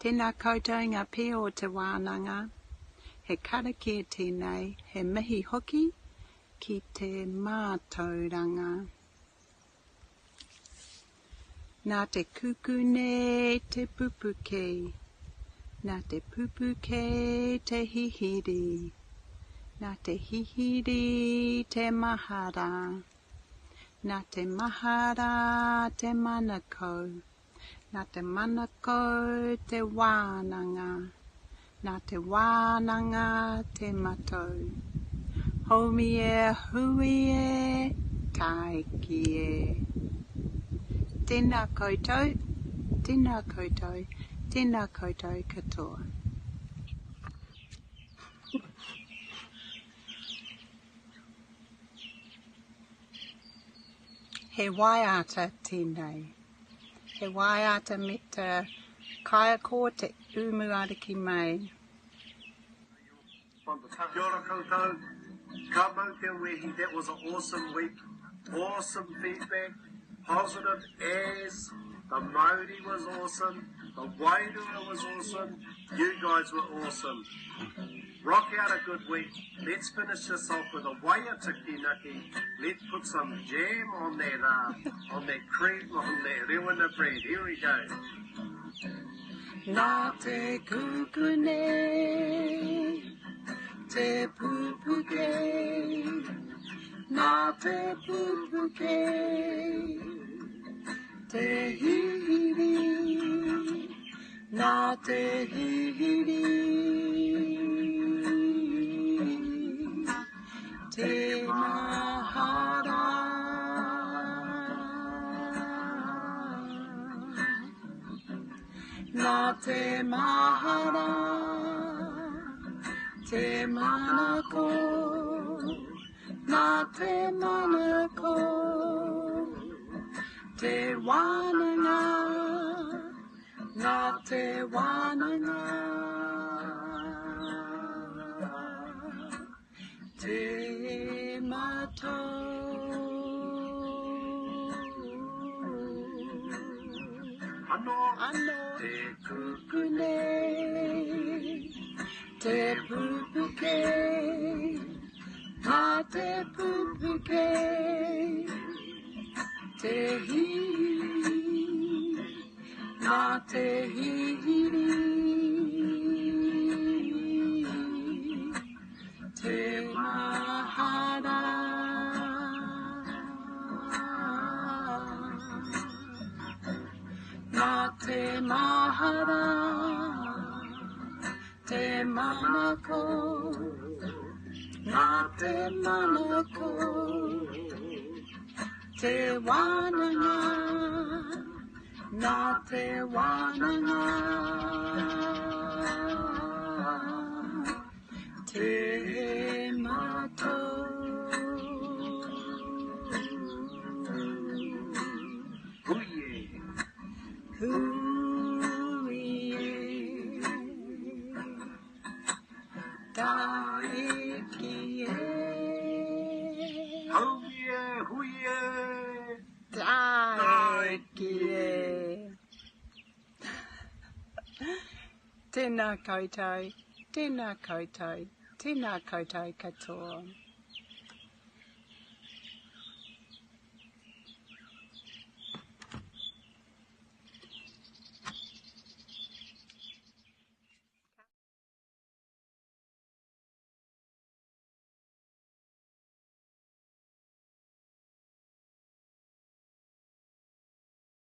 Tēnā koutou ngā pia o te wānanga. He karakia tēnei, he mihi hoki ki te mātauranga. Nā te kukune te pupuke, nā te pupuke te hihiri, nā te hihiri te mahara, nā te mahara te manakau. Nā te manako te wānanga, nā te wānanga te matau. Haumi e hui e, tāiki e. Tēnā koutou, tēnā koutou, tēnā koutou katoa. He waiata tēnei. He waiata me te kaiako te Umuariki Mei. Kia ora koutou, ka mau te wehi, that was an awesome week, awesome feedback, positive as, the mauri was awesome, the wairua was awesome, you guys were awesome. Rock out a good week, let's finish this off with a waiata kinaki, let's put some jam on that uh, on that cream, on that rewena bread, here we go. Nā te kukune, te pupuke, nā te pupuke, te hihiri, nā te hihiri, te mahara. Nā te mahara, te manako, nā te manako, te wānanga, nā te wānanga, te matau. Ano. Ano. Te Kukune, te pupuke, nā te pupuke, te hihiri, nā te hihiri, te mahara. Nā te mahara, te manako, nā te manako, te wānanga, nā te wānanga, te matau. Hui e. Hui e. Tāiki e. Haumi e, hui e. Tāiki e. Tēnā koutou, tēnā koutou, tēnā koutou katoa.